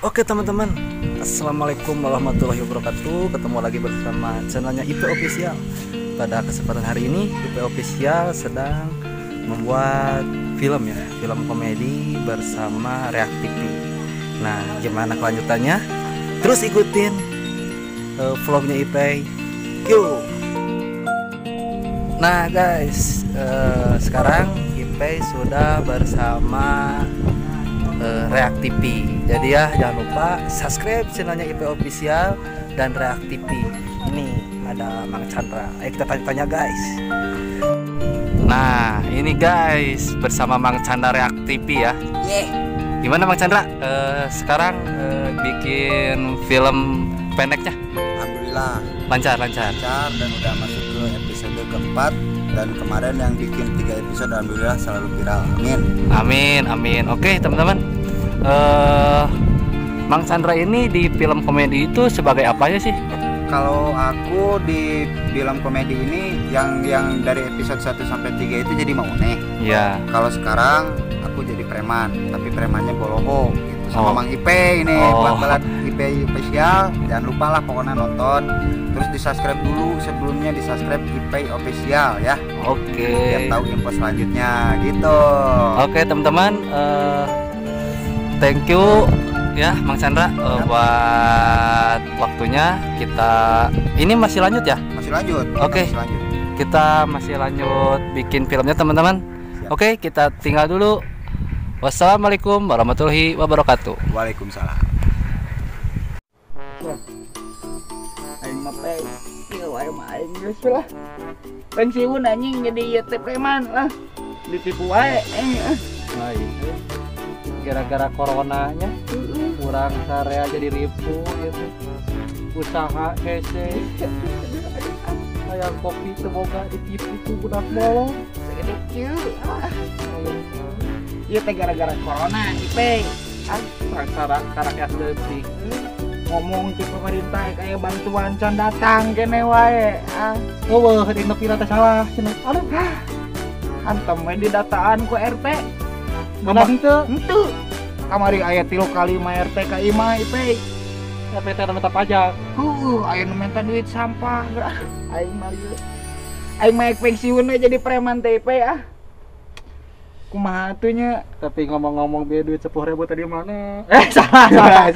Oke teman-teman, assalamualaikum warahmatullahi wabarakatuh. Ketemu lagi bersama channelnya IP Official. Pada kesempatan hari ini IP Official sedang membuat film ya, film komedi bersama Reak TV. Nah, gimana kelanjutannya? Terus ikutin vlognya IP. Yuk. Nah guys, sekarang IP sudah bersama Reak TV. Jadi ya jangan lupa subscribe channelnya IP Official dan Reak TV. Ini ada Mang Chandra. Ayo kita tanya-tanya guys. Nah ini guys bersama Mang Chandra Reak TV ya. Yeah. Gimana Mang Chandra? Sekarang bikin film pendeknya? Alhamdulillah. Lancar, lancar. Lancar dan udah masuk ke episode keempat. Dan kemarin yang bikin 3 episode alhamdulillah selalu viral. Amin. Amin, amin. Oke teman-teman, Mang Chandra ini di film komedi itu sebagai apanya sih? Kalau aku di film komedi ini yang dari episode 1 sampai 3 itu jadi Maune. Iya. Kalau sekarang aku jadi preman, tapi premannya boloho gitu. Sama Mang Ipe ini. Buat balat IP Official, jangan lupa lah pokoknya nonton. Terus di subscribe dulu, sebelumnya di subscribe IP Official ya. Oke. Biar tahu info selanjutnya gitu. Oke teman-teman, thank you ya Mang Chandra buat waktunya. Kita ini masih lanjut ya? Masih lanjut. Oke. Kita masih lanjut bikin filmnya teman-teman. Oke, kita tinggal dulu. Wassalamualaikum warahmatullahi wabarakatuh. Waalaikumsalam. Aing mah ieu wae mah aing geus lah. Pensiun anjing jadi ieu teh preman lah. Ditipu wae aing. Nah, itu gara-gara coronanya kurang sarea jadi ribu gitu. Usaha hese. Hayang kopi teu boga ditipu ku budak molong. Segede kieu. Ieu teh gara-gara corona Ipe. Ah, sangsara rakyat leutik. Ngomong ke pemerintah kayak bantuan can datang kene wae. Ah, eueuh di nepi teh salah cenah. Aduh, hantem we didataan ku RT. Menang teu? Henteu. Kamari aya 3 kali mah RT ka imah Ipe. RT teh minta pajak. Heueuh, aya nu minta duit sampah. Aing mah ieu. Aing mah pensiun we jadi preman teh Ipe ah. Kumaha atuh nya? Tapi ngomong-ngomong biaya duit 10.000 tadi mana? Salah.